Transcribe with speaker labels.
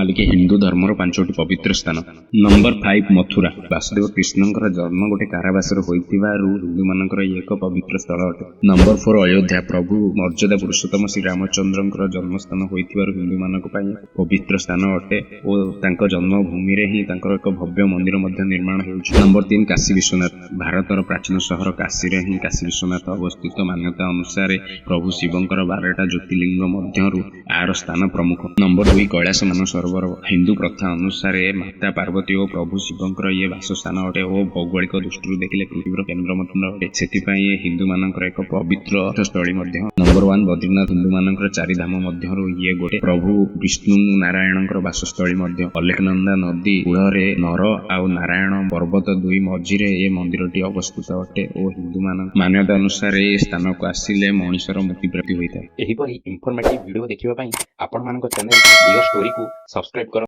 Speaker 1: କମାଲ କି ହିନ୍ଦୁ ଧର୍ମର ପାଞ୍ଚଟି ପବିତ୍ର ସ୍ଥାନ। ନମ୍ବର 5, ମଥୁରା। ବାସୁଦେବ କୃଷ୍ଣଙ୍କର ଜନ୍ମ ଗୋଟେ କାରାବାସରେ ହୋଇଥିବାରୁ ହିନ୍ଦୁମାନଙ୍କର ଇଏ ଏକ ପବିତ୍ର ସ୍ଥଳ ଅଟେ। ନମ୍ବର 4, ଅଯୋଧ୍ୟା। ପ୍ରଭୁ ମର୍ଯ୍ୟାଦା ପୁରୁଷୋତ୍ତମ ଶ୍ରୀରାମଚନ୍ଦ୍ରଙ୍କର ଜନ୍ମସ୍ଥାନ ହୋଇଥିବାରୁ ହିନ୍ଦୁମାନଙ୍କ ପାଇଁ ପବିତ୍ର ସ୍ଥାନ ଅଟେ ଓ ତାଙ୍କ ଜନ୍ମଭୂମିରେ ହିଁ ତାଙ୍କର ଏକ ଭବ୍ୟ ମନ୍ଦିର ମଧ୍ୟ ନିର୍ମାଣ ହେଉଛି। ନମ୍ବର 3, କାଶୀ ବିଶ୍ୱନାଥ। ଭାରତର ପ୍ରାଚୀନ ସହର କାଶୀରେ ହିଁ କାଶୀ ବିଶ୍ୱନାଥ ଅବସ୍ଥିତ। ମାନ୍ୟତା ଅନୁସାରେ ପ୍ରଭୁ ଶିବଙ୍କର 12ଟା ଜ୍ୟୋତିର୍ଲିଙ୍ଗ ମଧ୍ୟରୁ ଆର ସ୍ଥାନ ପ୍ରମୁଖ। ନମ୍ବର 2, କୈଳାସ ମାନସରୋବର। ହିନ୍ଦୁ ପ୍ରଥା ଅନୁସାରେ ମାତା ପାର୍ବତୀ ଓ ପ୍ରଭୁ ଶିବଙ୍କର ଇଏ ବାସସ୍ଥାନ ଅଟେ ଓ ଭୌଗୋଳିକ ଦୃଷ୍ଟିରୁ ଦେଖିଲେ ପୃଥିବୀର କେନ୍ଦ୍ର ମଧ୍ୟ ଅଟେ। ସେଥିପାଇଁ ଇଏ ହିନ୍ଦୁମାନଙ୍କର ଏକ ପବିତ୍ର ସ୍ଥଳୀ ମଧ୍ୟ। ନମ୍ବର 1, ବଦ୍ରିନାଥ। ହିନ୍ଦୁମାନଙ୍କର ଚାରିଧାମ ମଧ୍ୟରୁ ଇଏ ଗୋଟେ। ପ୍ରଭୁ ବିଷ୍ଣୁ ନାରାୟଣଙ୍କର ବାସସ୍ଥଳୀ ମଧ୍ୟ। ଅଲେଖନନ୍ଦା ନଦୀ କୂଳରେ ନର ଆଉ ନାରାୟଣ ପର୍ବତ ଦୁଇ ମଝିରେ ଏ ମନ୍ଦିରଟି ଅବସ୍ଥିତ ଅଟେ ଓ ହିନ୍ଦୁମାନଙ୍କ ମାନ୍ୟତା ଅନୁସାରେ ଏ ସ୍ଥାନକୁ ଆସିଲେ ମଣିଷର ମୁକ୍ତି ପ୍ରାପ୍ତି ହୋଇଥାଏ।
Speaker 2: ଏହିପରି ଇନଫର୍ମେଟିଭ୍ ଭିଡ଼ିଓ ଦେଖିବା ପାଇଁ ଆପଣମାନଙ୍କ ଚ୍ୟାନେଲ୍ ଡିଅର୍ ଷ୍ଟୋରିକୁ ସବସ୍କ୍ରାଇବ୍ କରନ୍ତୁ।